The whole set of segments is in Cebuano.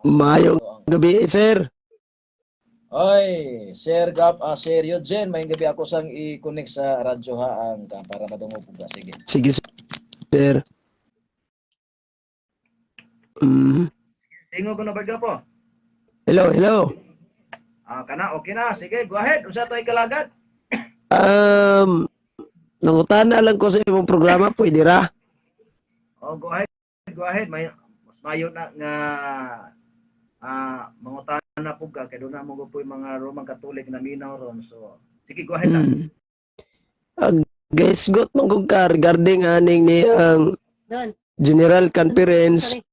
Maayong gabi, sir. Oy, Sir Gap, Sir Eugene, maayong gabi. Ako sang i-connect sa radyo ha ang para madungog ka. Sige. Sige, sir. Tingog ko na ba po? Hello, hello. Ah, kana okay na. Sige, go ahead. Unsa to ikalagad? Nangutana lang ko sa imong programa, pwede ra? Oh, go ahead. Go ahead. May mas mayo na nga mangutana po ka kay doon na mo po yung mga Roman Catholic na minaw ron. So, sige, go ahead lang. Guys, got man kong ka regarding aning ni ang Doon. General Conference, Sorry.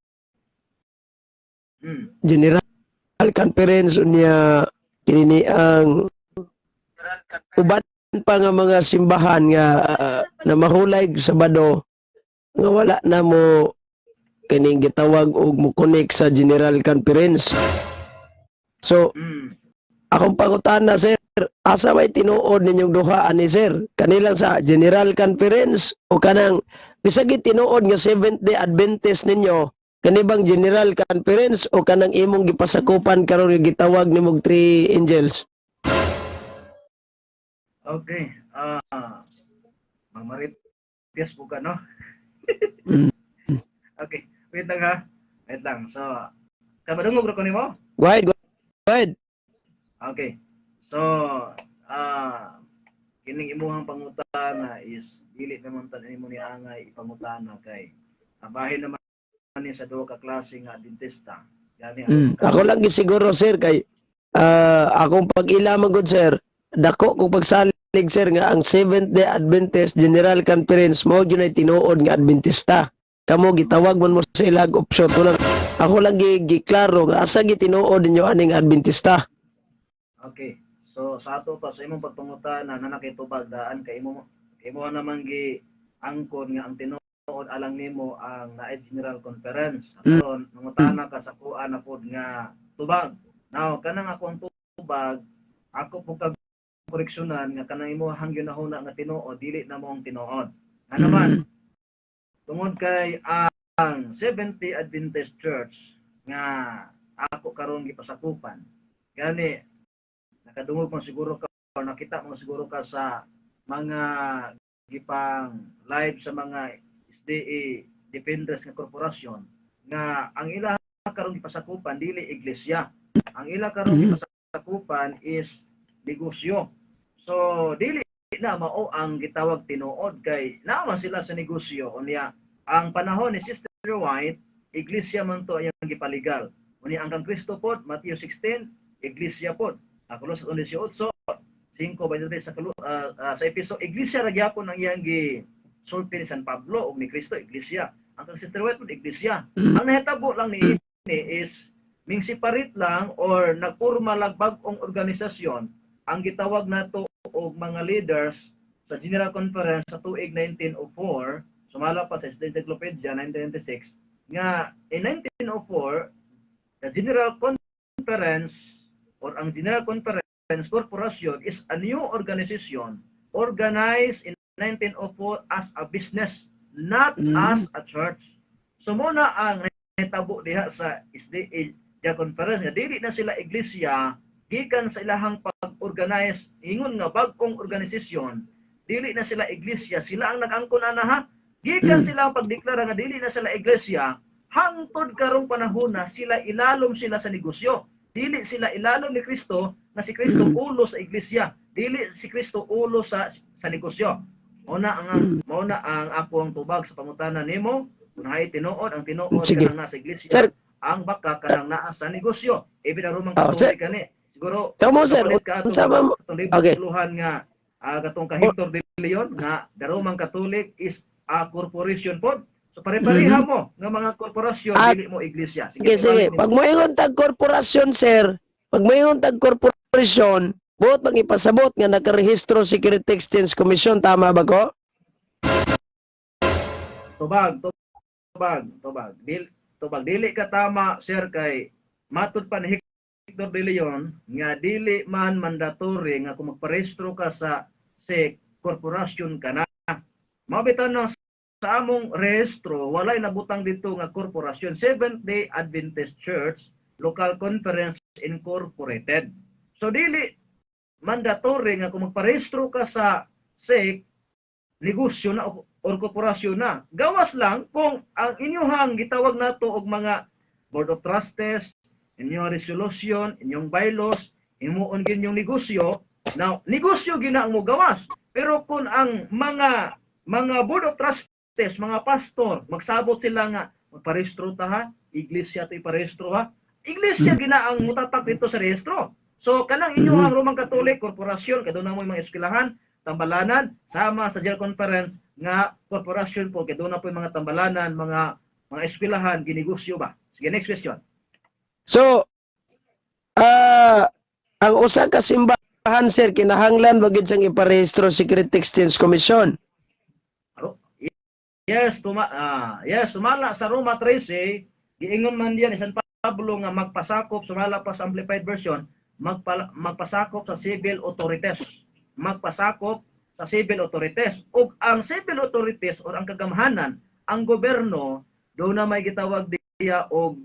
General Conference unya kini ni ang uban pa nga mga simbahan nga na mahulay Sabado nga wala na mo kining gitawag og mo connect sa General Conference. So, akong pangutana, sir, asa may tinuod ninyong duha ani, sir? Kanilang sa General Conference o kanang bisag tinuod nga Seventh Day Adventist ninyo, kani bang General Conference o kanang imong gipasakupan karon nga gitawag nimong Three Angels? Okay. Mamarites po ka, no? Mm. Okay. Wait lang ha. Wait lang. So, kamadungog ra ko nimo? Go ahead, go ahead. Okay. So, kining imuhang pangutana is dili naman tan nimo ni angay ipangutana kay abahin naman ni sa duha ka klase nga Adventista. Gani ang Ako lang gisiguro, sir, kay akong pag-ila man gud, sir, dako kong pagsalig, sir, nga ang Seventh Day Adventist General Conference mo gyud ay tinuod nga Adventista. Kamo gitawag man mo sa ilag offshoot lang. Ako lang giklaro nga asa gitinuod ninyo aning Adventista. Okay. So sa ato pa sa imong pagpangutana na nakitubag daan kay imo naman gi angkon nga ang tinuod alang nimo ang naay General Conference. Karon nangutana ka sa kuan na pod nga tubag. Now kanang akong tubag, ako po kag koreksyonan nga kanang imo hang ginahuna nga tinuod dili na mo ang tinuod. Nga naman tungod kay ang Seventh-day Adventist Church nga ako karon gipasakupan. Gani nakadungog mo siguro ka o nakita mo siguro ka sa mga gipang live sa mga SDA Defenders nga korporasyon nga ang ila karon gipasakupan dili iglesia. Ang ila karon gipasakupan is negosyo. So dili na mao ang gitawag tinuod kay naa man sila sa negosyo. Unya ang panahon ni Sister White, iglesia man to ang gipaligal. Unya ang kang Kristo pod, Matthew 16, iglesia pod. Colosas 1:18, 5:23 sa Episo, iglesia ra gyapon ang iyang gi sulti ni San Pablo ug ni Kristo, iglesia. Ang kang Sister White pod, iglesia. Ang nahitabo lang ni ini is ming separate lang or nagporma lang bag-ong organisasyon ang gitawag nato og mga leaders sa General Conference sa tuig 1904, sumala pa sa SDA Encyclopedia 1996 nga in 1904 the General Conference or ang General Conference Corporation is a new organization organized in 1904 as a business, not as a church. So muna ang nahitabo diha sa SDA Conference nga dili na sila iglesia gikan sa ilahang pag-organize ingon nga bag-ong organisasyon, dili na sila iglesia. Sila ang nag-angkon ana ha, gikan sila ang pagdeklara nga dili na sila iglesia, hangtod karong panahon na sila ilalom sila sa negosyo. Dili sila ilalom ni Kristo na si Kristo ulo sa iglesia, dili si Kristo ulo sa negosyo. Mao na ang ako ang tubag sa pangutana nimo kung hay tinuod ang tinuod Sige. kanang nasa iglesia, Sir. ang baka kanang naa sa negosyo. Ibig na Roman Oh, sir. Catholic kani siguro. Kamo, sir, Kapalit ka unsa man atong libro nga katong ka Hector de Leon nga the Roman Catholic is a corporation pod. So pare-pareha mo nga mga korporasyon, dili mo iglesia. Sige, sige. Ibalik nimo. Pag moingon tag korporasyon, sir, pag moingon tag korporasyon, buot bang ipasabot nga nakarehistro Security Exchange Commission, tama ba ko? Tubag, tubag, tubag. Tubag dili ka tama, sir, kay matud pa ni Hector de Leon nga dili man mandatory nga kung magparehistro ka sa SEC, korporasyon ka na. Mao bitaw na sa among rehistro walay nabutang dito nga korporasyon. Seventh Day Adventist Church Local Conference Incorporated. So dili mandatory nga kung magparehistro ka sa SEC, negosyo na or korporasyon na. Gawas lang kung ang inyuhang gitawag nato og mga board of trustees, inyong resolution, inyong bylaws, himuon gyud yung negosyo. Now, negosyo gina ang mogawas. Pero kung ang mga board of trustees, mga pastor, magsabot sila nga magparehistro ta ha, iglesia to iparehistro ha. Iglesia gina ang mutatak dito sa rehistro. So kanang inyong Roman Catholic korporasyon kay doon mo mga eskwelahan, tambalanan, sama sa General Conference nga korporasyon po kay doon na po yung mga tambalanan, mga eskwelahan ginegosyo ba. Sige, next question. So, ang usa ka simbahan, sir, kinahanglan ba gid siyang iparehistro sa Security Exchange Commission? Yes, sumala sa Roma 13, giingon man diyan ni San Pablo nga magpasakop, sumala pa sa Amplified Version, magpasakop sa civil authorities. Magpasakop sa civil authorities. Ug ang civil authorities or ang kagamhanan, ang gobyerno, doon na may gitawag diya og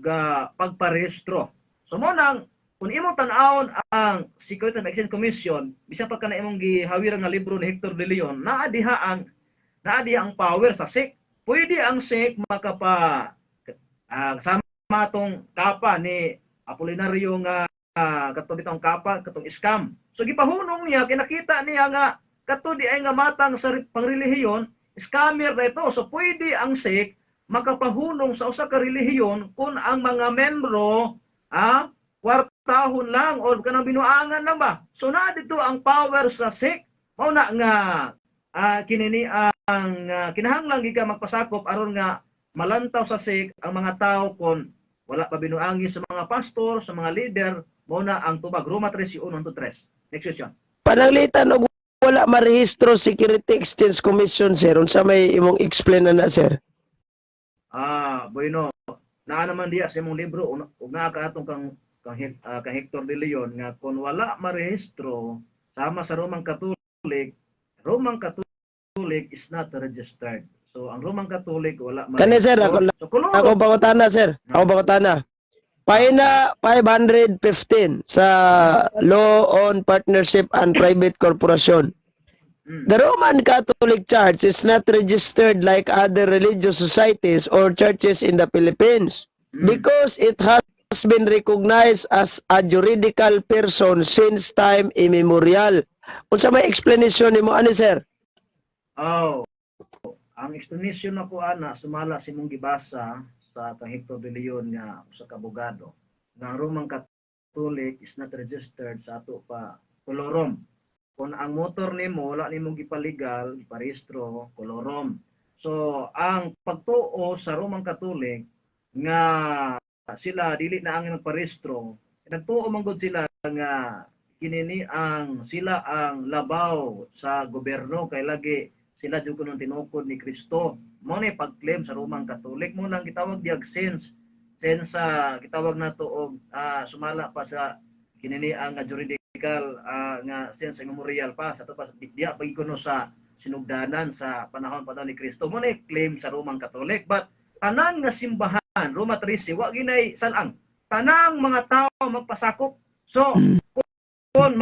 pagparehistro. So mo nang kung imong tan-awon ang Securities and Exchange Commission, bisan pa kana imong gihawiran nga libro ni Hector de Leon, naa diha ang power sa SEC. Pwede ang SEC makapa sama atong kapa ni Apolinario nga katong bitong kapa, katong scam. So gipahunong niya, kinakita niya nga kato di ay nga matang sa pangrelihiyon, scammer na ito. So pwede ang SEC makapahunong sa usa ka relihiyon kung ang mga membro kwartahon lang or kanang binuangan lang ba. So naa dito ang power sa SEC. Mao na nga kinini ang kinahanglan gid ka magpasakop aron nga malantaw sa SEC ang mga tao kon wala pa binuangi sa mga pastor, sa mga leader, mao na ang tubag Roma 13:1 to 3. Next question. Pananglitan og wala marehistro Security Exchange Commission, sir, unsa may imong explain na, sir? Ah, bueno, naa naman diya sa imong libro ug naa ka atong kang Hector de Leon nga kung wala marehistro sama sa Roman Catholic, Roman Catholic is not registered. So ang Roman Catholic wala Kani, sir, ako So kulo Ako pangutana, sir. Ako pangutana. Pahina 515 sa Law on Partnership and Private Corporation. The Roman Catholic Church is not registered like other religious societies or churches in the Philippines because it has been recognized as a juridical person since time immemorial. Unsa may explanation nimo ani, sir? Oh, ang explanation nako ana sumala sa imong gibasa sa kang Hector de Leon nga usa ka abogado nga ang Roman Catholic is not registered sa ato pa kolorom. Kung ang motor nimo wala nimo gipaligal, giparehistro, kolorom. So ang pagtuo sa Roman Catholic nga sila dili na ang nagparehistro, nagtuo man gud sila nga kinini ang sila ang labaw sa gobyerno kay lagi sila jud kuno tinukod ni Kristo. Mo ni pag-claim sa Roman Catholic, mo nang gitawag diag since sa gitawag nato og sumala pa sa kinini ang juridical nga since immemorial pa sa ato pa diya pa kuno sa sinugdanan sa panahon pa daw ni Kristo. Mo ni claim sa Roman Catholic, but tanan nga simbahan, Roma 13, wa ginay salang tanang mga tao magpasakop. So kung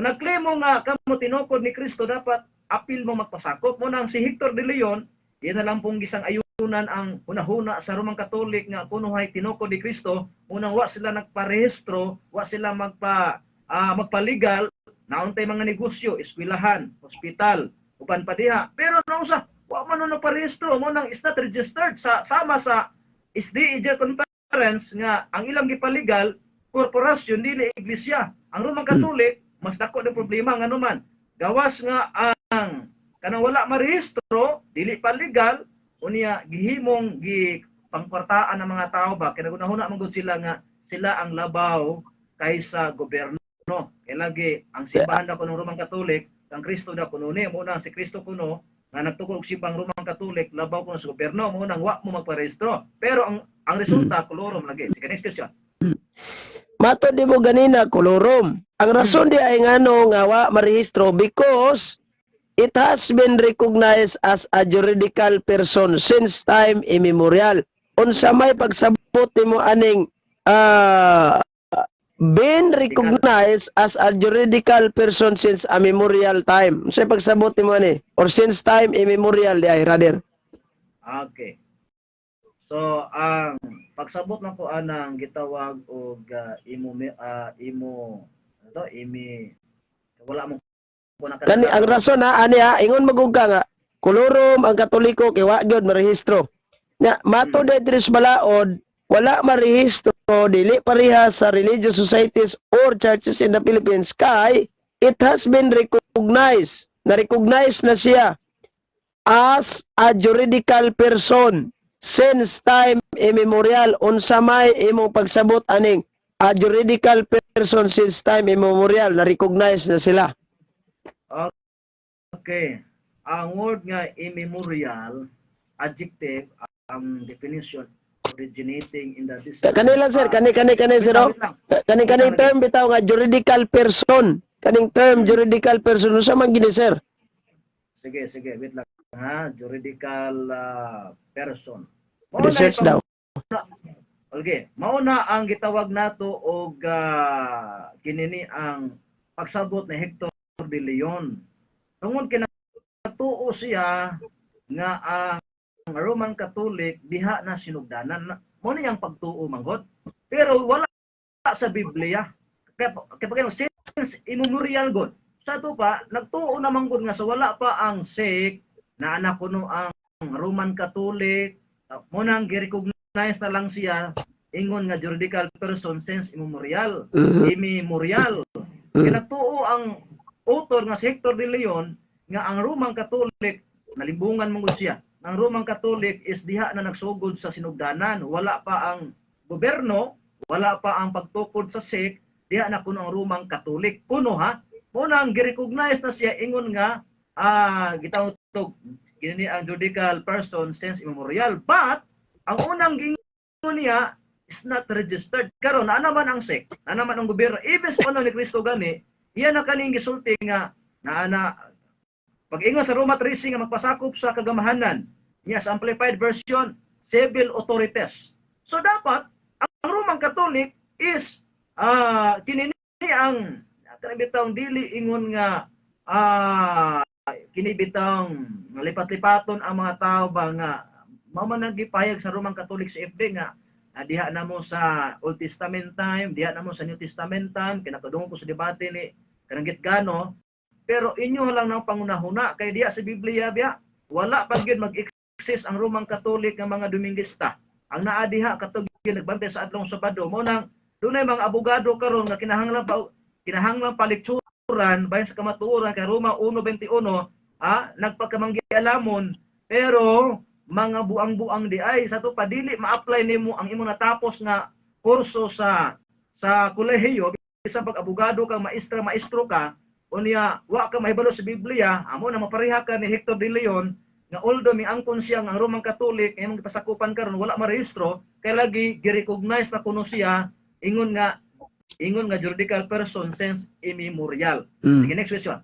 nag-claim mo nga kamo tinukod ni Kristo, dapat apil mo magpasakop. Mo nang si Hector de Leon, di na lang pong gisang ayunan ang hunahuna sa Roman Catholic nga kunuhay tinukod ni Kristo, unang wa sila nagparehistro, wa sila magpaligal, nauntay mga negosyo, eskwelahan, hospital, uban pa diha. Pero nausa, wa man no nagparehistro, mo nang is not registered sa sama sa SDA Conference nga ang ilang gipaligal korporasyon, dili iglesia. Ang Roman Catholic mas dako ng problema nga man gawas nga ang kanang wala marehistro, dili pa legal, unya gihimong gi pangkwartaan ng mga tao ba, kay nagunahuna man gud sila nga sila ang labaw kaysa gobyerno. Kay lagi ang simbahan daw kuno Roman Catholic, ang Kristo daw kuno ni mo na si Kristo kuno nga nagtukod og simbang Roman Catholic labaw kuno sa gobyerno, mo nang wa mo magparehistro. Pero ang resulta kolorom lagi. Sige, next question. Matod mo ganina, kolorom. Ang rason di ay ngano nga wa marehistro because it has been recognized as a juridical person since time immemorial. Unsa may pagsabot nimo aning Been recognized as a juridical person since a memorial time. Unsay pagsabot nimo ani? Or since time immemorial di ay, rather. Okay. So ang pagsabot nako anang gitawag og imo ano to, imi wala mo ko na. Kani ang rason ha ani ha, ingon magug ka nga kolorum ang Katoliko kay wa gyud marehistro. Nya mato diri sa balaod wala marehistro, dili pareha sa religious societies or churches in the Philippines kay it has been recognized, na-recognize na siya as a juridical person since time immemorial. Unsa may imong pagsabot aning a juridical person since time immemorial, na recognize na sila? Okay. Ang word nga immemorial, adjective, ang definition, originating in the Kanila, sir, kani sir, oh. Wait lang. Kani term bitaw nga juridical person. Kaning term juridical person, unsa man gini, sir? Sige, sige, wait lang ha. Juridical person. Mao na Research daw. Okay, mao na ang gitawag nato og kinini ang pagsabot ni Hector de Leon. Tungod kay natuo siya nga ang Roman Catholic diha na sinugdanan. Mao ni ang pagtuo manggod. Pero wala sa Biblia. Kaya pag since immemorial god. Sa ato pa, nagtuo naman gud nga sa wala pa ang sect na anak kuno ang Roman Catholic, mo nang gi-recognize na lang siya ingon nga juridical person since immemorial. Immemorial. Kaya nagtuo ang author nga si Hector de Leon nga ang Roman Catholic, nalimbungan mo siya. Ang Roman Catholic is diha na nagsugod sa sinugdanan. Wala pa ang gobyerno, wala pa ang pagtukod sa sect, diha na kuno ang Roman Catholic. Kuno ha, mo nang gi-recognize na siya ingon nga gitawag kini ang juridical person since immemorial. But ang unang gingon niya is not registered. Karon naa naman ang sect, naa naman ang gobyerno. Even sa panahon ni Kristo gani, iya na kaning gisulti nga naa na pag-ingon sa Roma 13 nga magpasakop sa kagamahanan niya, sa Amplified Version, civil authorities. So dapat ang Roman Catholic is kinini ang kanang bitawng dili ingon nga kini bitawng lipat-lipaton ang mga tao ba nga mao man ang gipahayag sa Roman Catholic sa FB nga diha na mo sa Old Testament time, diha na mo sa New Testament time, kinakadungog ko sa debate ni kanang Gitgano, pero inyo lang nang pangunahuna kay diha sa Biblia biya wala pa gyud mag-exist ang Roman Catholic nga mga Domingista. Ang naa diha katong nagbantay sa adlong Sabado. Mo nang dunay mga abogado karon nga kinahanglan pa lekturan bahin sa kamatuoran kay Roma 1:21 nagpagkamanggialamon pero mga buang-buang di ay sa to pa dili ma-apply nimo ang imong natapos nga kurso sa kolehiyo, bisan pag abogado ka, maestra, maestro ka, unya wa ka mahibalo sa Biblia, amo na mapareha ka ni Hector de Leon nga although miangkon siya nga ang Roman Catholic imong gipasakupan karon wala marehistro kay lagi gi-recognize na kuno siya ingon nga juridical person since immemorial. Sige, next question.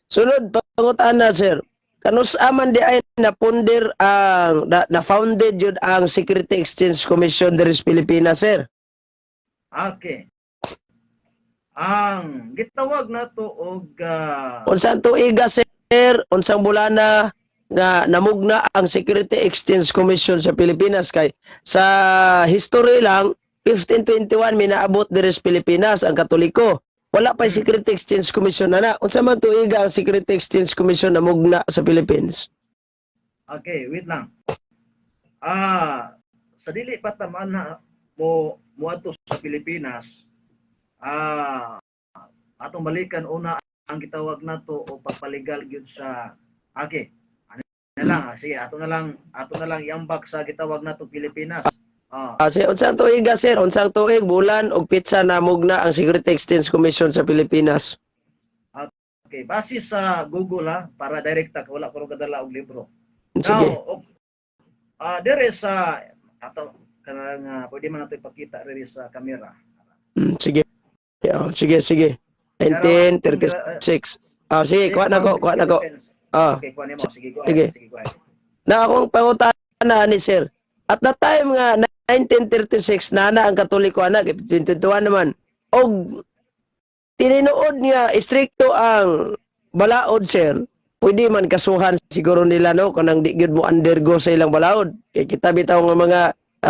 Sunod pangutana, sir. Kanus-a man di ay napunder ang na founded yun ang Security Exchange Commission diri sa Pilipinas, sir? Okay. Ang gitawag nato og Unsang tuiga, sir, unsang bulana nga namugna ang Security Exchange Commission sa Pilipinas? Kay sa history lang, 1521 minaabot diri sa Pilipinas ang Katoliko. Wala pa Security Exchange Commission na na. Unsa man tuiga ang Security Exchange Commission namugna sa Philippines? Okay, wait lang. Sa dili pa taman na mo moadto sa Pilipinas, atong balikan una ang gitawag nato o pagpaligal gyud sa, okay. Ano na lang, sige, ato na lang iambak sa gitawag nato Pilipinas. Si unsang tuiga, sir, unsang tuig, bulan ug petsa namugna ang Security Exchange Commission sa Pilipinas? Okay, base sa Google ha, para direkta ka, wala ko ron kadala og libro. Sige. Now, dire sa ato kanang pwede man nato ipakita diri sa kamera. Sige. Oh, sige, sige. 1936. Sige, kuha na ko, kuha na ko. Okay, kuha nimo. Sige, go Sige. ahead. Sige, go ahead. Na akong pangutana ni sir. At that time nga 1936 na na ang Katoliko ana, 21 naman. Og tinuod nga istrikto ang balaod, sir, pwede man kasuhan siguro nila, no, kanang di gyud mo undergo sa ilang balaod. Kay kita bitaw nga mga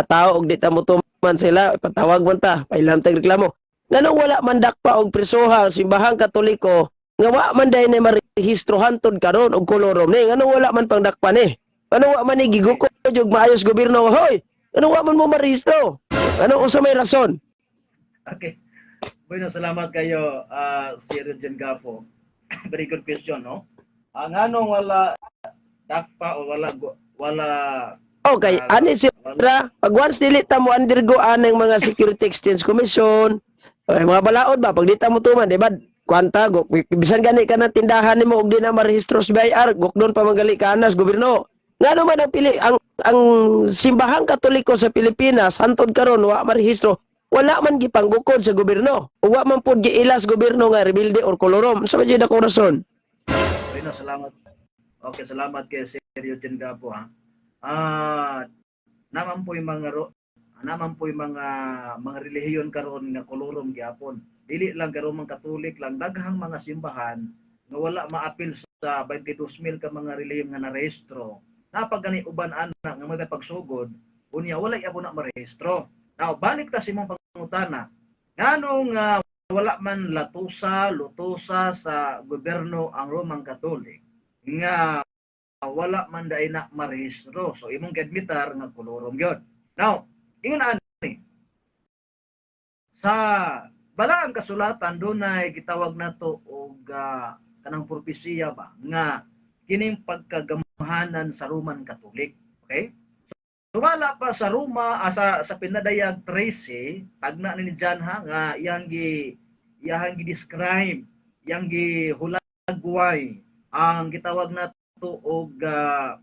tao og di ta mo tuman sila, patawag man ta, pailan tag reklamo. Nganong wala man dakpa og presoha ang Simbahang Katoliko nga wa man dahil na marehistro hantod karon og kolorum ni? Nganong wala man pang dakpa ni? Nganong wa man ni gigukod og maayos gobyerno? Hoy, nganong wa man mo marehistro? Ano, unsa may rason? Okay. Bueno, salamat kayo, Sir Eugene Gapo. Very good question, no? Ang anong wala dakpa o wala wala Okay, ani sila, pag once dili ta mo undergo anang mga Security Exchange Commission, ay, mga balaod ba, pag di ta mo tuman, di ba, kwanta, guk, bisan gani ka na tindahan nimo og di na marehistro sa BIR, gukdon pa magali ka anas gobyerno. Ngano man ang pili ang Simbahang Katoliko sa Pilipinas hantod karon wa marehistro, wala man gipanggukod sa gobyerno? Wa man pud giilas gobyerno nga rebelde or kolorum. Sa man jud akong rason? Bueno, salamat. Okay, salamat kay Sir Eugene Gapo, ha. Naman po yung mga relihiyon karon nga kolorum gyapon. Dili lang karon mang Katolik lang, daghang mga simbahan nga wala maapil sa 22,000 ka mga relihiyon nga narehistro. Napagani uban ana nga mga pagsugod, unya wala gyapon na marehistro. Now, balik ta sa imong pangutana. Nganong wala man latusa, lutusa sa gobyerno ang Roman Catholic nga wala man dai na marehistro? So imong giadmitar nga kolorum gyud. Now, ingon ani sa Balaang Kasulatan, dunay gitawag nato og kanang propesiya ba nga kining pagkagamhanan sa Roman Catholic. Okay? Sumala pa sa Roma, sa Pinadayag 13, tagna ni John ha, nga iyang gi-describe, iyang gihulagway ang gitawag nato og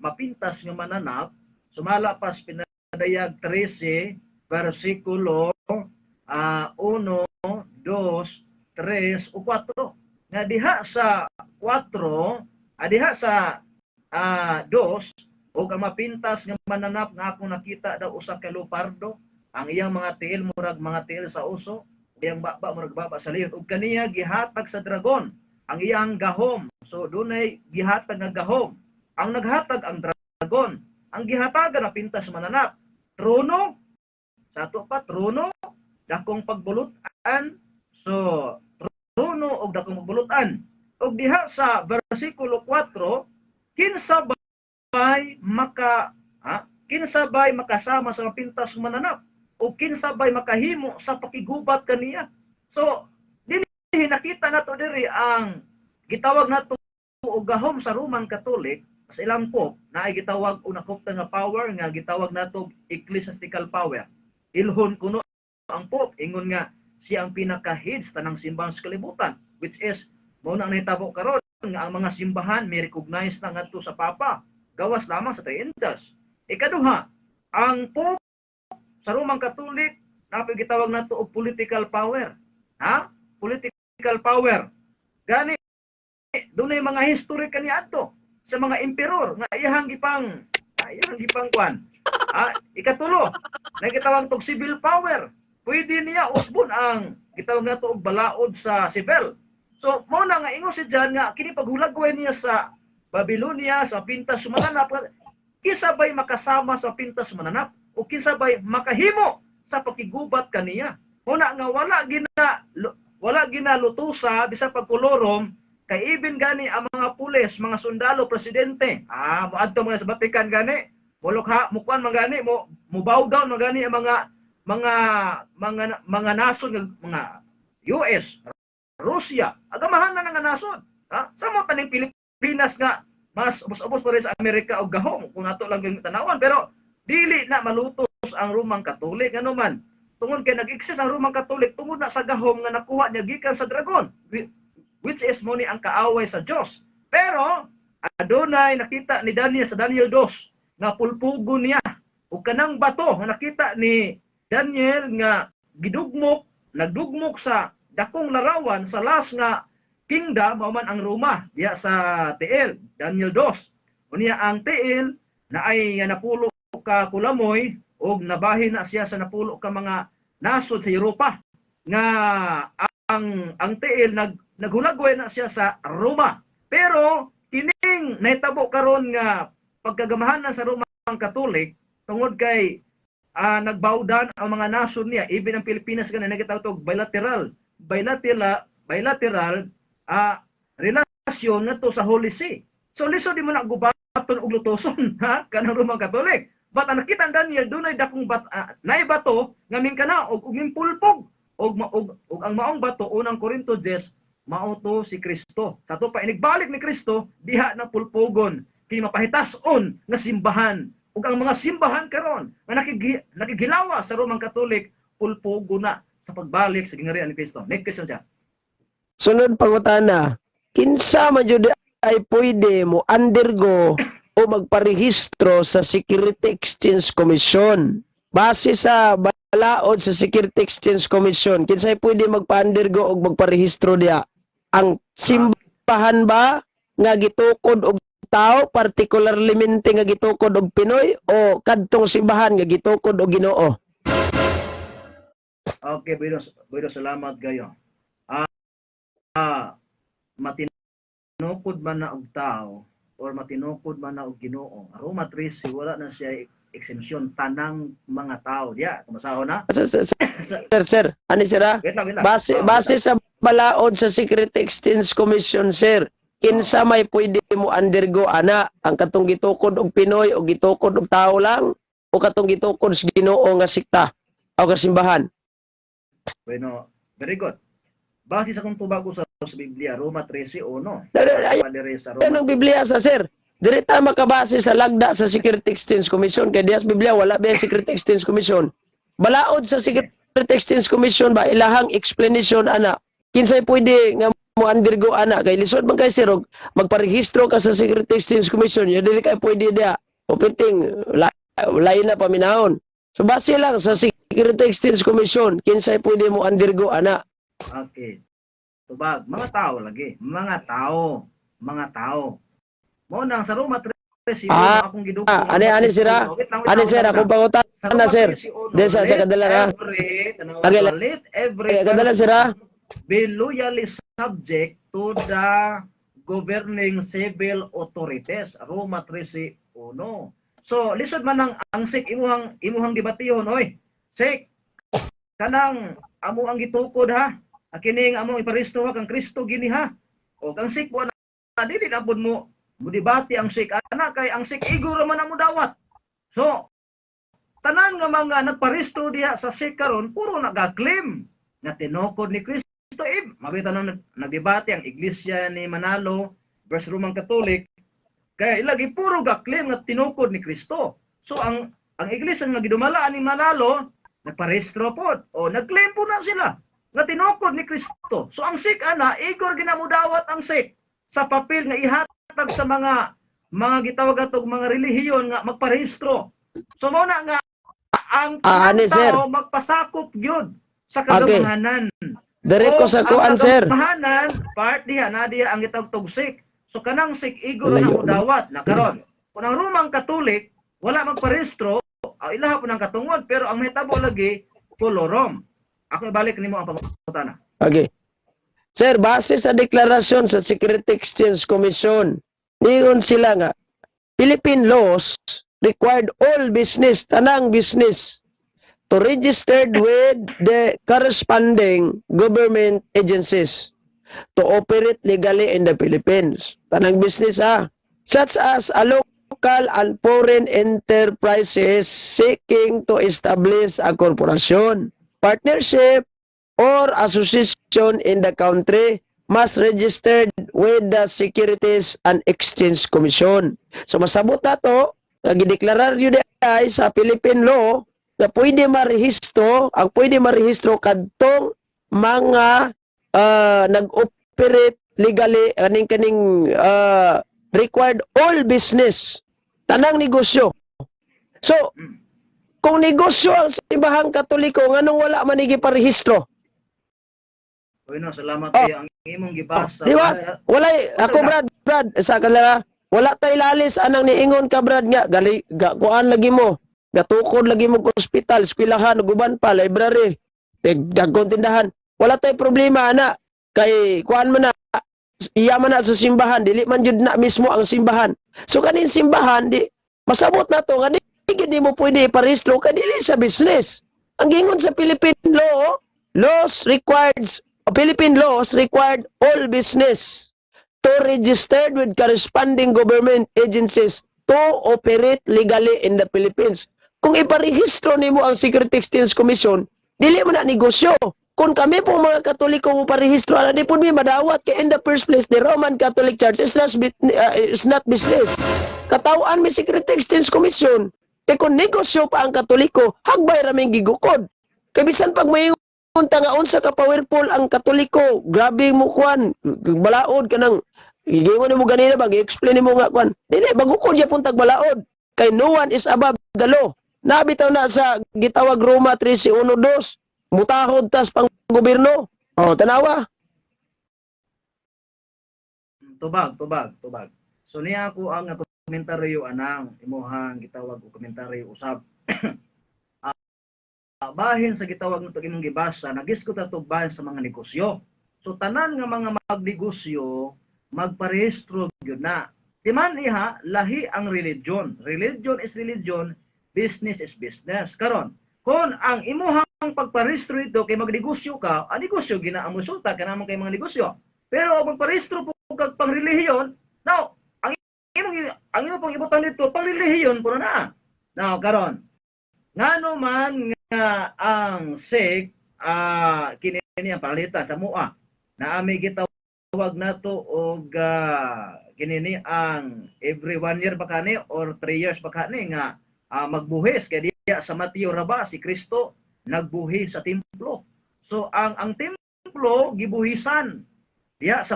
mapintas nga mananap. Sumala pa sa Pinadayag 13 versikulo 1, 2, 3 o 4. Nga diha sa 4, diha sa 2, ug ang mapintas nga mananap nga akong nakita daw usa ka leopardo, ang iyang mga tiil murag mga tiil sa oso, iyang baba murag baba sa leon, ug kaniya gihatag sa dragon ang iyang gahom. So dunay gihatag nga gahom. Ang naghatag ang dragon. Ang gihatagan na pintas mananap, trono, sa ato pa trono, dakong pagbulutan. So trono og dakong pagbulutan. Ug diha sa versikulo 4, kinsa bay makasama sa mapintas mananap o kinsa bay makahimo sa pakigubat kaniya? So dinhi nakita nato diri ang gitawag nato og gahom sa Roman Catholic sa ilang Pope na ay gitawag og nakupta nga power nga gitawag nato ecclesiastical power. Ilhon kuno ang Pope, ingon nga siya ang pinaka-head sa tanang simbahan sa kalibutan, which is mao na ang nahitabo karon nga ang mga simbahan may recognize na ngadto sa Papa gawas lamang sa Three Angels. Ikaduha, ang Pope sa Roman Catholic napay gitawag nato og political power. Ha? Political power. Gani dunay mga history kaniadto sa mga emperor nga iyahang gipang kwan. Ikatulo, na gitawag tog civil power. Pwede niya usbon ang gitawag nato og balaod sa civil. So mao na nga ingon si John nga kini paghulagway niya sa Babylonia, sa pintas mananap, kinsa bay makasama sa pintas mananap o kinsa bay makahimo sa pakigubat kaniya? Una nga wala ginalutusa bisan pagkolorum, kay even gani ang mga pulis, mga sundalo, presidente, moadto mga sa Vatican gani, molukha, mukuan man gani, mo mo bow down man gani ang mga nasod nga mga US, Russia, agamahan na nga nasod. Ha? Sa mo taning Pilipinas nga mas ubos-ubos pa rin sa Amerika og gahom kung ato lang yung tanawan, pero dili na malutos ang Roman Catholic. Ano man, tungod kay nag-exist ang Roman Catholic tungod na sa gahom nga nakuha niya gikan sa dragon, which is mo ni ang kaaway sa Dios. Pero adunay nakita ni Daniel sa Daniel 2 nga pulpugon niya, ug kanang bato nga nakita ni Daniel nga gidugmok, nagdugmok sa dakong larawan sa last nga kingdom, mao man ang Roma diha sa TL Daniel 2. Unya ang tiil na ay napulo ka kulamoy. Og nabahin na siya sa napulo ka mga nasod sa Europa nga ang tiil naghulagway na siya sa Roma. Pero kining nahitabo karon nga pagkagamahanan sa Roma ang Katolik tungod kay nagbawdan ang mga nasod niya, even ang Pilipinas gani nagitawag og bilateral bilateral bilateral relasyon nato sa Holy See. So lisod di mo na gubaton og lutoson ha kanang Roman Catholic. But ang nakita ni Daniel, dunay dakong naay bato nga mingkanaog ug mimpulpog og ang maong bato, Unang Korinto 10, mao to si Kristo. Sa ato pa inigbalik ni Kristo, diha na pulpogon kini mapahitason nga simbahan. Ug ang mga simbahan karon nga nakigilawa sa Roman Catholic, pulpogon na sa pagbalik sa gingharian ni Kristo. Next question siya. Sunod pangutana, kinsa man jud ay pwede mo undergo o magparehistro sa Security Exchange Commission? Base sa balaod sa Security Exchange Commission, kinsay pwede magpa-undergo og magparehistro diya? Ang simbahan ba nga gitukod og tao, particularly mente nga gitukod og Pinoy, o kadtong simbahan nga gitukod og Ginoo? Okay, bueno, bueno, salamat kayo. Matinukod man na og tao or matinukod man na og Ginoo. Roma 13, wala na siya exemption, tanang mga tao diya. Kumasaho na? Sir, sir, sir, sir, ani sir ah? Wait lang, wait lang. Base Oh, base sa balaod sa Security Exchange Commission, sir, kinsa may pwede mo undergo ana? Ang katong gitukod og Pinoy o gitukod og tao lang o katong gitukod sa Ginoo nga sikta o kasimbahan? Bueno, very good. Base sa kung tubag ko sa Biblia, Roma 13:1. Ay, Padre sa ang Roma. Biblia sa sir. Diri ta makabase sa lagda sa Security Exchange Commission kay diya sa Biblia wala ba yung Security Exchange Commission. Balaod sa Security Exchange Commission ba, ilahang explanation ana. Kinsay pwede nga mo undergo ana? Kay lisod man kay sir og magparehistro ka sa Security Exchange Commission, ya dili kay pwede diya. O piting lain na paminahon. So base lang sa Security Exchange Commission, kinsay pwede mo undergo ana? Okay. Tubag, mga tao lagi. Mga tao. Mga tao. Mao nang sa Roma 13, akong gidugtong. Ani, sir, ah. Wait lang, wait Ani lang, sir, wait lang. akong pangutana Sa Roma sir. 13:1, Di sa let kadala ha. every, tanawa Okay, ko, let every Okay, kadala, sir, ah. be loyally subject to the governing civil authorities. Roma 13:1. So, lisod man ang SEC imuhang debatihon, oy. SEC, kanang amo ang gitukod ha. Kining amo iparehistro ha kang Kristo gini ha. O kang SEC po na dili na pud mo debate ang SEC ana kay ang SEC igor man ang mudawat. So, tanan nga mga nagparehistro diha sa SEC karon puro nag-claim nga tinukod ni Kristo. Eh, mabita nang nagdebate ang Iglesia ni Manalo versus Roman Catholic kaya ilagi puro ga-claim nga tinukod ni Kristo. So ang iglesia nga gidumalaan ni Manalo nagparehistro pod o nag-claim po na sila nga tinukod ni Kristo. So ang SEC ana, igor ginamudawat ang SEC sa papel nga ihatag sa mga gitawag atog mga relihiyon nga magparehistro. So mao na nga ang Ani, sir. tao magpasakop gyud sa kagamahanan. Dire ko O, sa kuan ang sir. kagamahanan, part diha na diha ang gitawag tog SEC. So kanang SEC igor na Layo na. mudawat na karon. Kung ang Romang Katolik wala magparehistro, ang ilaha po ng katungod, pero ang mahitabo lagi kolorom. Ako ibalik nimo ang pangutana. Okay. Sir, base sa deklarasyon sa Security Exchange Commission, niingon sila nga Philippine laws required all business, tanang business, to registered with the corresponding government agencies to operate legally in the Philippines. Tanang business ah. Such as a local and foreign enterprises seeking to establish a corporation, partnership, or association in the country must registered with the Securities and Exchange Commission. So masabot na to, nga gideklarar yun ay sa Philippine law nga pwede marehistro, ang pwede marehistro kadtong mga nag-operate legally aning kaning required all business, tanang negosyo. So, kung negosyo ang simbahang Katoliko, nganong wala man parehistro? Bueno, salamat Oh. kayo ang imong gibasa. Di ba? Walay ako, Brad, Brad, sa kanila wala tay lalis anang niingon ka, Brad, nga gali ga, kuan lagi mo. Gatukod lagi mo ospital, eskwelahan, ug uban pa, library, dagkong tindahan. Wala tay problema ana kay kuan man na, iya man na sa simbahan, dili man jud na mismo ang simbahan. So kaning simbahan, di masabot na to nga di gid mo pwede iparehistro kay dili sa business. Ang gingon sa Philippine law, laws requires Philippine laws required all business to registered with corresponding government agencies to operate legally in the Philippines. Kung iparehistro nimo ang Security Exchange Commission, dili mo na negosyo. Kung kami po mga Katoliko mo parehistro, ala di po mi madawat kay in the first place, the Roman Catholic Church is not business. Katawhan mi Security Exchange Commission. Kay kung negosyo pa ang Katoliko, hagbay raming gigukod. Kay bisan pag moingon ta nga unsa ka powerful ang Katoliko, grabe mo kwan, balaod ka nang giingon nimo ganina ba, gi-explain nimo nga kwan. Dili magukod gyapon tag balaod. Kay no one is above the law. Nabitaw na sa gitawag Roma 13:1-2, mutahod tas pang gobyerno. Oh, tanawa. Tubag, tubag, tubag. So niya ako ang komentaryo anang imuhang gitawag og komentaryo usab. Bahin sa gitawag nato imong gibasa, nagisgot ato bahin sa mga negosyo. So tanan nga mga magnegosyo magparehistro gyud na. Timan iha, lahi ang religion. Religion is religion, business is business. Karon, kung ang imuhang pagparehistro ito kay magnegosyo ka, ang negosyo gina ang resulta kana man kay mga negosyo. Pero ang magparehistro po kag pangrelihiyon, now, ang imong pong ibutang dito pangrelihiyon po na. Now, karon, ngano man nga ang SEC kini ang palita sa mua na ami gitawag nato og kinini ang every one year ba kani or 3 years ba kani nga magbuhis, kay diya sa Mateo ra ba si Kristo nagbuhis sa templo. So ang templo gibuhisan diha sa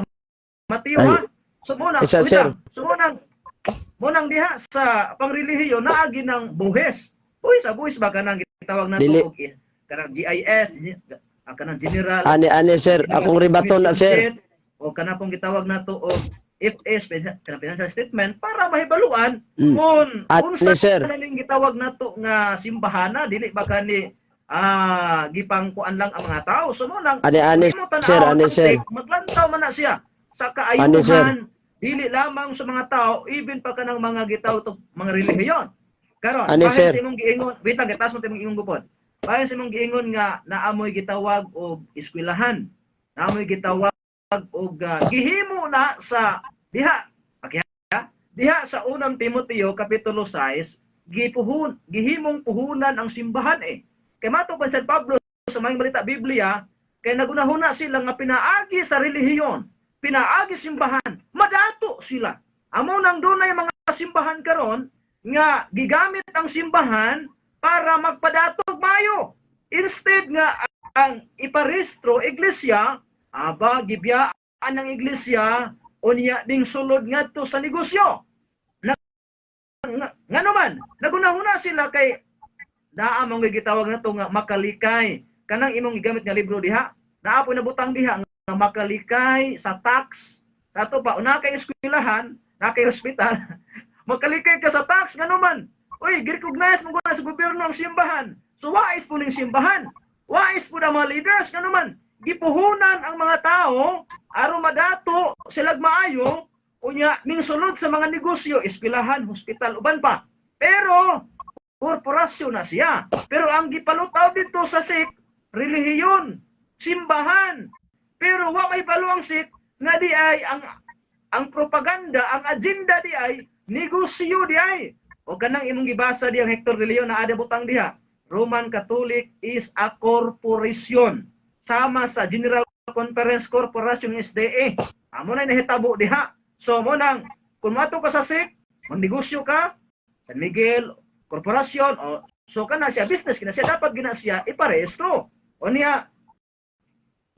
Mateo Ay, ha. So mo nang isa, wait sir. lang. So mo nang diha sa pangrelihiyon naagi ng buhis. Buhis, buhis ba kanang gitawag nato Dili. og kanang GIS, kanang general Ani ani sir, akong ribaton na, sir. sheet, o kana pong gitawag nato og FS, kanang financial statement para mahibaluan kung Ani, unsa sir. na ning gitawag nato nga simbahana, dili ba kani gipangkuan lang ang mga tao. So mo nang Ani ani kung imo sir, tan-awon ani ang sir. SEC, maglantaw man na siya sa Ani, sir. kaayuhan dili lamang sa mga tao, even pa kanang mga gitawag to mga relihiyon. Karon, Ani, bahin sir. sa imong giingon, wait lang, gitaas mo imong ingon gupon. Bahin sa imong giingon nga naamoy gitawag og eskwelahan, naamoy gitawag og gihimo na sa diha, pakiha, diha sa Unang Timoteo kapitulo 6, gipuhun gihimong puhunan ang simbahan eh. Kay mato pa San Pablo sa mga balita Biblia, kay nagunahuna sila nga pinaagi sa relihiyon, pinaagi simbahan, madato sila. Amo nang dunay mga simbahan karon nga gigamit ang simbahan para magpadatog mayo. Instead nga ang iparehistro iglesia, aba gibiyaan ng iglesia unya ding sulod ngadto sa negosyo. Na, nga naman, nagunahuna sila kay naa mong gitawag nato nga makalikay kanang imong gigamit nga libro diha, naa po nabutang diha nga makalikay sa tax. Sa ato pa una kay eskwelahan, na kay ospital, makalikay ka sa tax. Ngano man, uy, gi-recognize mo sa gobyerno ang simbahan, so wais po ning simbahan, wais po na mga leaders. Ngano man, gipuhunan ang mga tao aron madato silag maayo, unya ning sulod sa mga negosyo, eskwelahan, hospital, uban pa. Pero korporasyon na siya. Pero ang gipalutaw dito sa SEC, relihiyon, simbahan. Pero wa may balo ang SEC nga di ay ang propaganda, ang agenda di ay negosyo di ay. O kanang imong gibasa di ang Hector de Leon na ada butang diha. Roman Catholic is a corporation. Sama sa General Conference Corporation SDA. Amo na nahitabo diha. So mo nang kung mato ka sa SEC, magnegosyo ka, San Miguel Corporation o so kana siya business kina siya, dapat gina siya iparehistro. O niya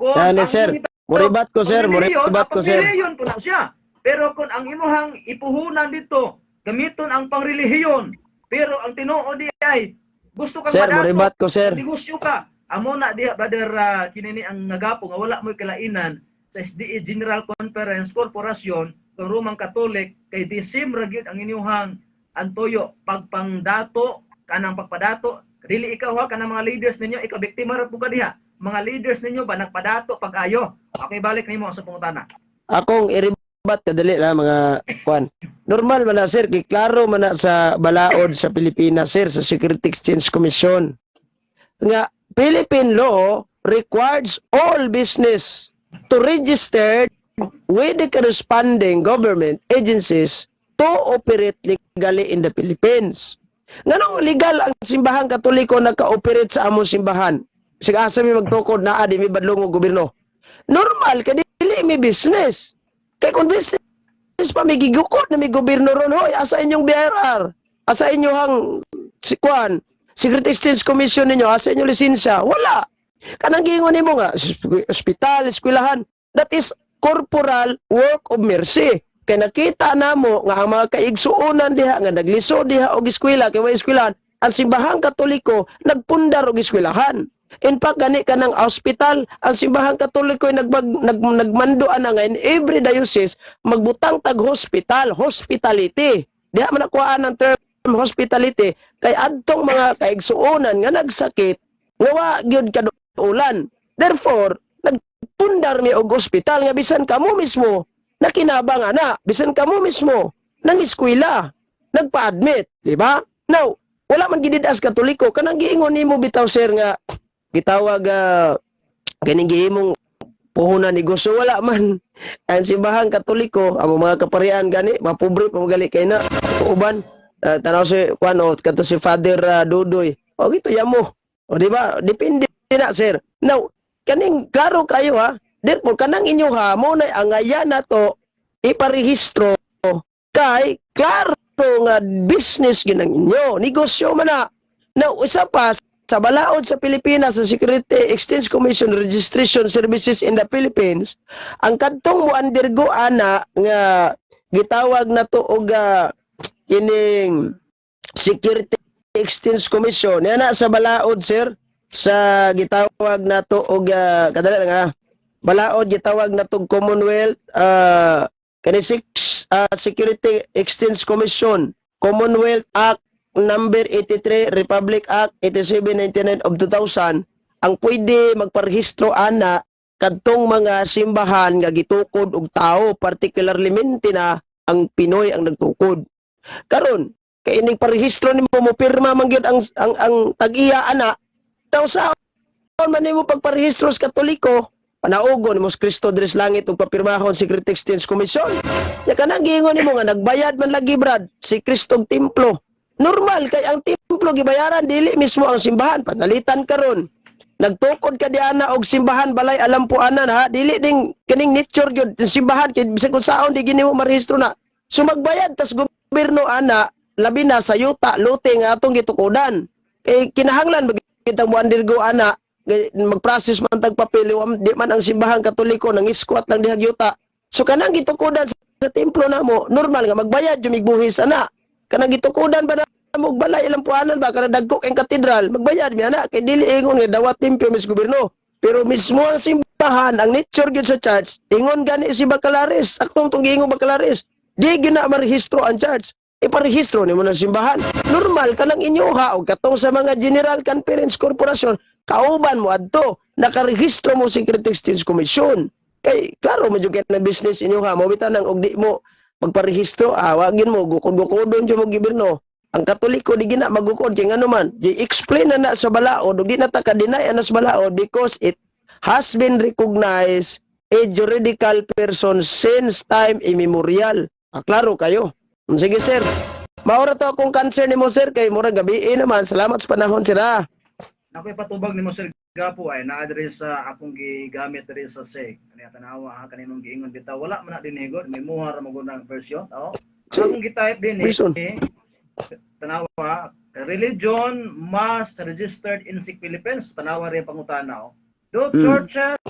kung Ani, ang sir. imong Muribat ko, sir, muribat ko, sir. Pangrelihiyon po na siya. Pero kung ang imuhang ipuhunan dito, gamiton ang pangrelihiyon, pero ang tinuod di ay gusto kang Sir, madato, muribat ko, sir. negosyo ka. Amo na diha, brother, kinini ang nagapo nga wala mo'y kalainan sa SDA General Conference Corporation kung Roman Catholic kay the same ra gyud ang inyuhang antoyo pagpangdato. Kanang pagpadato, dili ikaw ha, kanang mga leaders ninyo, ikaw biktima ra pud ka diha. Mga leaders ninyo ba nagpadato pag-ayo? Okay, balik nimo sa pangutana. Akong i-rebut, kadali lang mga kwan. Normal man na, sir, kay klaro man na sa balaod sa Pilipinas, sir, sa Security Exchange Commission. Nga Philippine law requires all business to register with the corresponding government agencies to operate legally in the Philippines. Nganong legal ang Simbahang Katoliko naka-operate sa among simbahan? Sige, asa mi magtukod na di mi badlong og gobyerno? Normal kay dili mi business. Kay kung business pa mi, gigukod na mi gobyerno ron, hoy, asa inyong BIR? Asa inyong si kwan? Security Exchange Commission ninyo, asa inyong lisensya? Wala. Kanang giingon nimo nga ospital, eskwelahan, that is corporal work of mercy. Kay nakita namo nga ang mga kaigsuonan diha nga naglisod diha og eskwela kay way eskwelahan, ang Simbahang Katoliko nagpundar og eskwelahan. In fact, gani kanang hospital, ang Simbahang Katoliko ay nagmando ana nga in every diocese magbutang tag hospital, hospitality. Diha man nakuhaan ang term hospitality kay adtong mga kaigsuonan nga nagsakit nga wa gyud kaduulan. Therefore, nagpundar mi og ospital nga bisan kamo mismo nakinabang ana, bisan kamo mismo nang eskwela, nagpa-admit, di ba? Now, wala man gidid as Katoliko. Kanang giingon nimo bitaw, sir, nga gitawag ganing gihimong puhunan negosyo, wala man. Ang Simbahang Katoliko, ang mga kaparian gani, mapobre pa magali kay na uban. Tanaw si kuan o kadto si Father Dudoy. O gito yamo. O di ba? Depende na, sir. Now, kaning klaro kayo ha. Therefore, kanang inyo ha, mo na angayan na to iparehistro kay klaro nga business gyud ang inyo, negosyo man na. Now, isa pa, sa balaod sa Pilipinas, sa Security Exchange Commission Registration Services in the Philippines, ang kadtong mo undergo ana nga gitawag na to og kining Security Exchange Commission. Yan na sa balaod, sir, sa gitawag na to og kadala lang ha. Balaod gitawag na to Commonwealth kani six Security Exchange Commission Commonwealth Act number 83, Republic Act 8799 of 2000. Ang pwede magparehistro ana kadtong mga simbahan nga gitukod og tao, particularly na ang Pinoy ang nagtukod. Karon kay ining parehistro nimo, mo pirma man gyud ang tag-iya ana. Daw sa man nimo pagparehistro sa Katoliko, panaugon nimo sa Kristo diri sa langit ug papirmahon Security Exchange Commission? Ya kanang giingon nimo nga nagbayad man lagi, brad, si Kristo og templo. Normal kay ang templo gibayaran, dili mismo ang simbahan. Panalitan karon. Nagtukod ka diana og simbahan, balay alampuanan ha, dili ding kining nature gyud simbahan kay bisag kung saon di gini mo marehistro na. So magbayad tas gobyerno ana, labi na sa yuta, lote nga atong gitukodan. Kay kinahanglan magkitang mo undergo ana, mag-process man tag papel, di man ang Simbahang Katoliko nang squat lang dihag yuta. So kanang gitukodan sa templo namo, normal nga magbayad yung migbuhis ana. Kanang gitukodan ba na og balay ilampuanan ba, kanang dagko kay katedral, magbayad mi ana kay dili ingon nga dawat templo mis gobyerno. Pero mismo ang simbahan, ang nature gyud sa church, ingon gani si Bacalares, saktong tong giingon Bacalares, di gyud na marehistro ang church. Iparehistro nimo ng simbahan. Normal kanang inyoha og katong sa mga General Conference Corporation, kauban mo adto, nakarehistro mo sa Security Exchange Commission. Kay klaro mo jud kay na business inyoha mo bitaw nang og di mo magparehistro, wagin mo gukod-gukodon jud mo gobyerno. Ang Katoliko di gina magukod kay ngano man, gi-explain na na sa balaod ug di na ta ka-deny ana sa balaod because it has been recognized a juridical person since time immemorial. Ah, klaro kayo. Sige, sir. Maura to akong concern nimo, sir, kay murag gabi naman. Salamat sa panahon, sir. Ah. Ako ipatubag nimo, Sir Gapo, ay naa diri sa akong gigamit diri sa SEC. Kani tanawa ha, kaninong giingon bitaw wala man na dinigod, may muha ra mo ang version. Oh. Ang akong gi-type din Version. Eh, tanawa, religion must registered in SEC Philippines. Tanawa rin pangutana oh. Do churches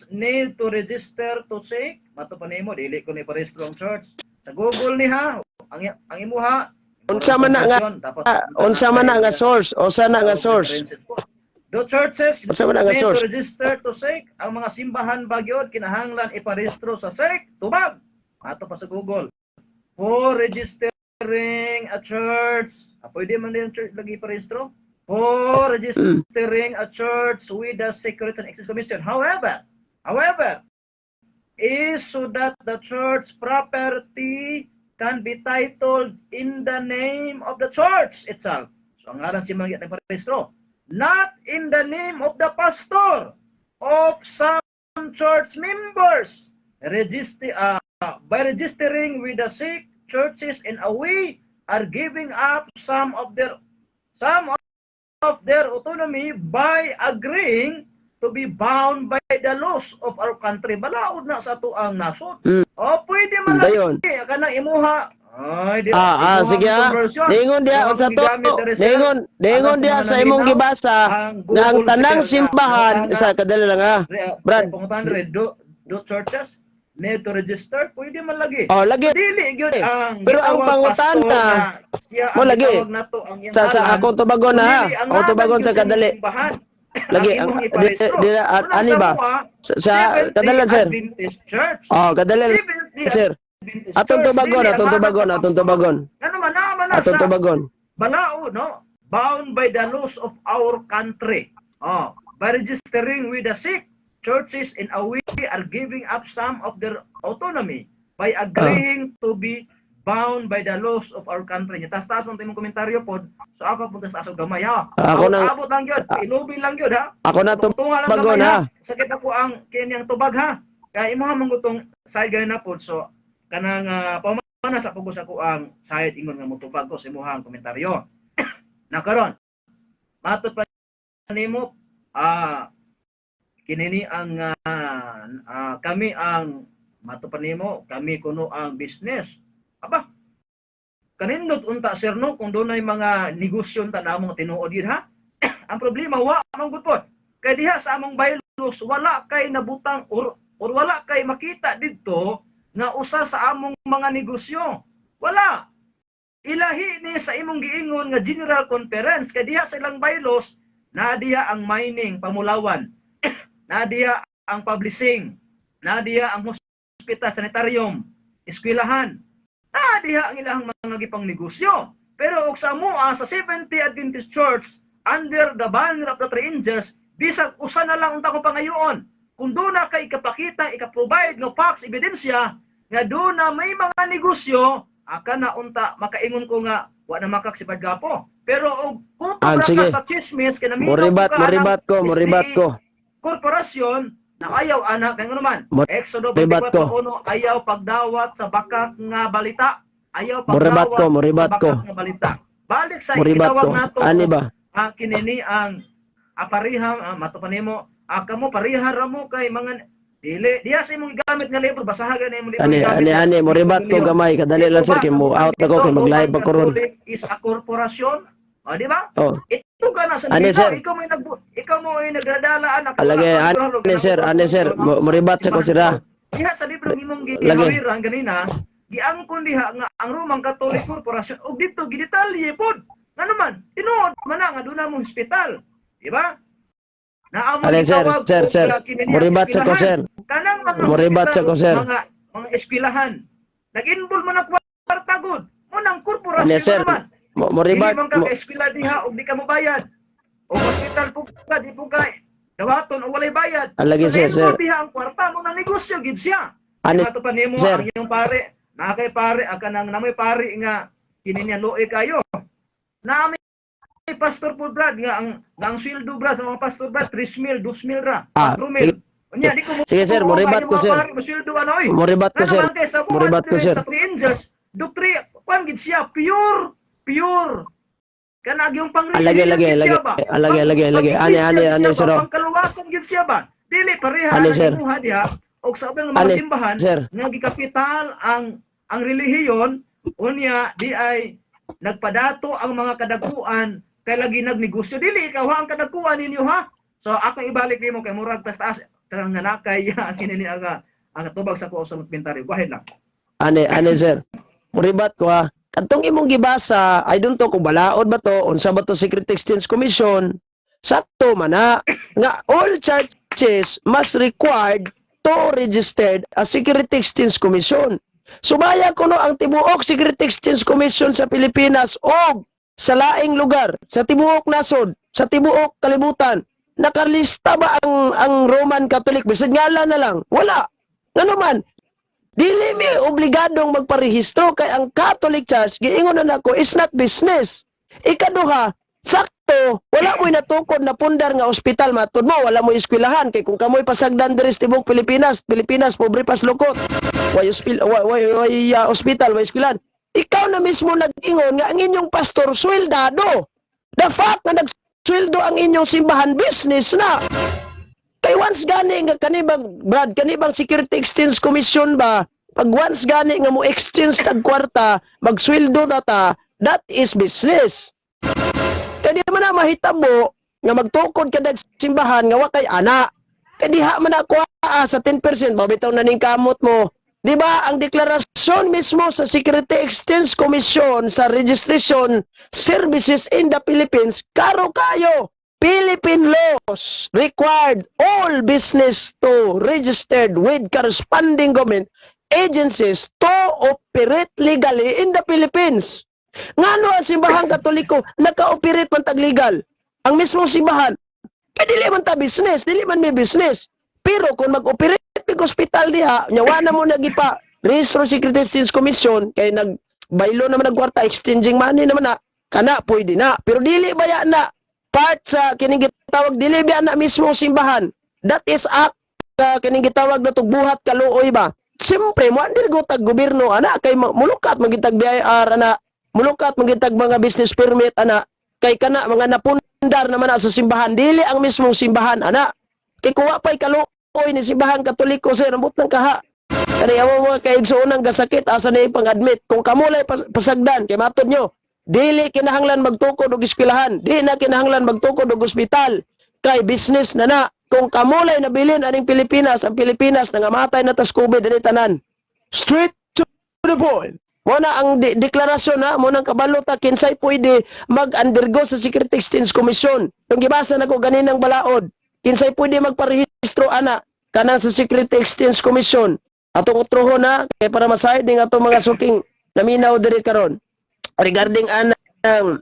need to register to SEC? Mato pa nimo dili ko ni parehistro ang church. Sa Google ni ha, ang imuha. Unsa man na nga Dapat unsa man na nga source? Unsa na nga source? Do churches Unsa man na nga need source? to register to SEC? Ang mga simbahan ba gyud kinahanglan iparehistro sa SEC? Tubag. Ato pa sa Google. For register a church. Ah, pwede man din ang church lagi parehistro. For registering a church with the Securities and Exchange Commission. However, is so that the church property can be titled in the name of the church itself. So ang ngalan si mga nagparehistro. Not in the name of the pastor of some church members. By registering with the SEC, churches in a way are giving up some of their autonomy by agreeing to be bound by the laws of our country. Balaod na sa atoang nasod. O pwede man lang Dayon. Kanang imuha. Ay, di, Ah, imuha sige ang ah. conversion. Ningon diha Imuha unsa ang to? gigamit diri, sir. Ningon Alang diha sa sa mga imong naminaw, gibasa ang nga ang Google, tanang sir, nga simbahan nangutana, sa kadali lang ah. Brad. Pangutan re, do churches need to register? Pwede man lagi. Oh, lagi. Dili gyud ang Pero ang gitawag pangutana, pastor nga siya mo ang lagi. gitawag nato ang iyang Sa ngalan, akong tubagon na ha. dili ang Akong ngalan tubagon gyud sa sa imong kadali. simbahan. Lagi Ang ang imong di, iparehistro. di, at Unang ani sa ba? mua, Sa Seventh-day kadalan, sir. Adventist Church. Oh, kadali Seventh-day sir. Adventist Atong Church, tubagon, dili ang atong ngalan tubagon, sa atong pastor. tubagon. Ngano man naa man na Atong sa tubagon. balaod, no? Bound by the laws of our country. Oh, by registering with the SEC, churches in a way are giving up some of their autonomy by agreeing to be bound by the laws of our country. Taas-taas man imong komentaryo pod. So ako punta sa og gamay ha. Ako nang Abot lang gyud, ilubi lang gyud ha. Ako na Tungtungan lang tubagon gamay ha. Sakit ako ang kinyang tubag ha. Kaya imo ha manggutong side gani na pod, so kanang pamana sa pugos ako ang side ingon nga motubag ko sa imuhang komentaryo. Na karon matod pa nimo kinini ang kami ang mato pa nimo kami kuno ang business. Aba, kanindot unta, sir, no, kung dunay mga negosyo unta namong tinuod yun ha. Ang problema, wa man gud pod. Kay diha sa among bylaws wala kay nabutang or wala kay makita didto nga usa sa among mga negosyo. Wala. Ilahi ni sa imong giingon nga General Conference kay diha sa ilang bylaws na diha ang mining, pamulawan. Na diha ang publishing, na diha ang hospital, sanitarium, eskwelahan. Na diha ang ilang mga gipang negosyo. Pero og sa amoa sa Seventh Adventist Church under the banner of the Three Angels, bisag usa na lang unta kong pangayoon. Kung doon na kay ikapakita, ika-provide no facts, ebidensya nga doon na may mga negosyo, aka na unta makaingon ko nga wa na makak si Gapo. Pero og kutob Ah, ra ka sige. sa chismis kay naminaw Moribat, ko ka moribat ko, anang moribat SDA ko. Korporasyon na ayaw ana kay ngono man. Exodo Moribat ko. 24:1, ayaw pagdawat sa bakak nga balita. Ayaw Moribat pagdawat ko, moribat sa ko. bakak nga balita. Balik sa Moribat itawag ko. nato Ani ba? Kinini ang pareha mato pa nimo kamo pareha ra mo kay mga dili diha sa imong gigamit nga libro, basaha gani imong libro Ani, gigamit ani, nga ani, moribat ko libro. gamay. Kadali lang, sir, Ito kay ba, mo out ako kay ito, mag-live Roman pa karon. Catholic is a corporation. O, di ba? Oh. Ito ka na sa Ani, ikaw, sir. ikaw may nagbu ikaw mo ay nagradala anak. Alagay, ani sir, ani sir, moribat sa ko sira. Diha sa libro imong Lagi. gihawiran ganina, giangkon diha nga ang Roman Catholic Corporation ug dito gidetalye pod. Ngano man, tinuod man na nga doon mo hospital. Di ba? Naa mo Ani sir, gitawag sir, og, sir. kini niya, Moribat sa ko, eskwelahan. Sir. Kanang mga Moribat sa hospital ko, sir. mga eskwelahan. Nag-involve man ang kwarta gud. Mo nang korporasyon Ani sir, naman. Moribat Dili man ka ka-eskwela diha og di ka mobayad. O hospital po ka, di po ka dawaton o walay bayad. Alagi, So, sir, sir. na-involve diha ang kwarta mo nang negosyo gid siya. Ani Ato pa nimo sir. ang inyong pare, naa kay pare aka nang namoy pare nga kini niya luoy kayo. Naa may pastor po, Brad, nga ang sweldo, Brad, sa mga pastor, Brad, 3 mil, 2 mil ra, 4 mil. Unya di ko mo Sige, sir, moribat ko, sir. Pare, sweldo ano oy. Moribat ko, Ngano sir. man kay sa buhat Moribat ko, diri sir. sa Three Angels, doktri kuan gid siya, pure, pure. Kana yung pang Alagi, alagi, alagi. Alagi, alagi, alagi. Ani, ani, ani, sir, oh. Pangkaluwasan gid siya ba? Dili pareha Ani, ang sir. imuha diha og sa ubang mga Ani, simbahan sir. nga gikapital ang relihiyon, unya di ay nagpadato ang mga kadakuan kay lagi nagnegosyo. Dili ikaw ha ang kadakuan ninyo ha. So ako ibalik nimo kay murag tas taas tarang nga nakay kini ni ang tubag sa kuo sa komentaryo. Go ahead lang. Ani, ani sir. Moribat ko ha. Kadtong imong gibasa, I don't know kung balaod ba to, unsa ba to Secret Exchange Commission, sakto man na nga all churches must required to register a Security Exchange Commission. Sumaya kuno ang tibuok Security Exchange Commission sa Pilipinas og sa laing lugar, sa tibuok nasod, sa tibuok kalibutan. Nakalista ba ang Roman Catholic? Bisag ngalan na lang. Wala. Ngano man, dili mi obligadong magparehistro kay ang Catholic Church, giingon na nako, is not business. Ikaduha, sakto, wala mo'y natukod na pundar nga ospital, matud mo, wala mo'y eskwelahan, kay kung kamoy pasagdan diri sa tibok Pilipinas, Pilipinas, pobre pas lukot. Way, way ospital, way eskwelahan. Ikaw na mismo nag-ingon nga ang inyong pastor sweldado. The fact nga nagsweldo ang inyong simbahan, business na. Kay once gani nga kanibang Brad, kanibang Security Exchange Commission ba, pag once gani nga mo exchange tag kwarta, magsweldo na ta, that is business. Kay di man na mahitabo nga magtukod ka dag simbahan nga wa kay ana. Kay diha man na kuha sa 10%, mabitaw na ning kamot mo. Di ba ang deklarasyon mismo sa Security Exchange Commission sa Registration Services in the Philippines, karo kayo, Philippine laws required all business to registered with corresponding government agencies to operate legally in the Philippines. Ngano ang Simbahang Katoliko naka-operate man tag legal? Ang mismong simbahan, kay dili man ta business, dili man may business. Pero kung mag-operate mig ospital diha, nya wa na mo nagipa rehistro Security Exchange Commission kay nag baylo naman ang kwarta, exchanging money naman na, kana pwede na. Pero dili baya na part sa kining gitawag, dili ba na mismo simbahan. That is act kining gitawag na buhat kaluoy ba. Siyempre, mo undergo tag gobyerno ana kay mulukat magitag BIR ana, mulukat magitag mga business permit ana, kay kana mga napundar naman na sa simbahan, dili ang mismong simbahan ana. Kay kuha pa'y kaluoy ni Simbahang Katoliko, sir, ambot ng kaha. Kani amo mga kaigsuonang gasakit, asa na ipang-admit? Kung kamulay pasagdan, kay matod nyo, dili kinahanglan magtukod og eskwelahan, di na kinahanglan magtukod og ospital, kay business na na. Kung kamulay nabilin aning Pilipinas, ang Pilipinas nangamatay na tas COVID dili tanan. Straight to the point. Mo na ang deklarasyon ha, mo nang kabalo ta kinsay pwede mag-undergo sa Security Exchange Commission. Yung gibasa nako ganinang balaod, kinsay pwede magparehistro ana kanang sa Security Exchange Commission. Atong utrohon na kay para masayod ning atong mga suking naminaw diri karon. Regarding anang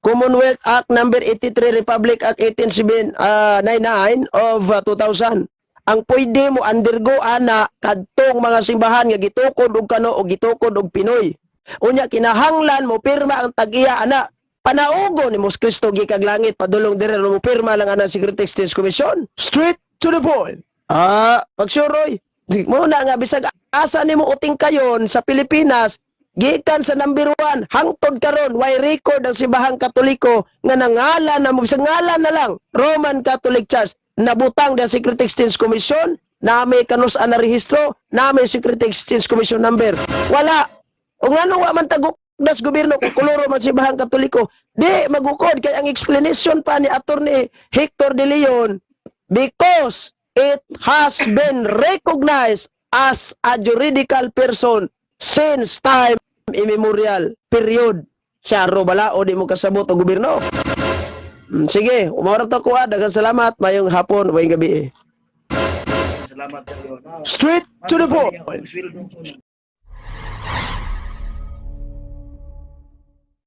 Commonwealth Act number 83, Republic Act 1899 of 2000, ang pwede mo undergo ana kadtong mga simbahan nga gitukod og kano o gitukod og Pinoy. Unya kinahanglan mo pirma ang tag-iya ana. Panaugo ni Mos Kristo gikag langit padulong dire mo pirma lang ana Security Exchange Commission. Straight to the point. Pagsuroy. Mo na nga bisag asa nimo uting kayon sa Pilipinas, gikan sa number 1 hangtod karon, way record ang Simbahang Katoliko nga nangalan na mo, bisag ngalan na lang, Roman Catholic Church, nabutang da Security Exchange Commission na may kanus-an na rehistro na may Security Exchange Commission number. Wala. O ngano wa man tagukdas gobyerno kung koloro man Simbahang Katoliko? Di magukod kay ang explanation pa ni Attorney Hector de Leon, because it has been recognized as a juridical person since time immemorial. Period. Syaro bala o di mo kasabot ang gobyerno. Sige, umawara to ko ah. Daghang salamat. Mayong hapon, mayong gabi eh. Salamat kayo. Now, Straight to the point. Sweldo ko.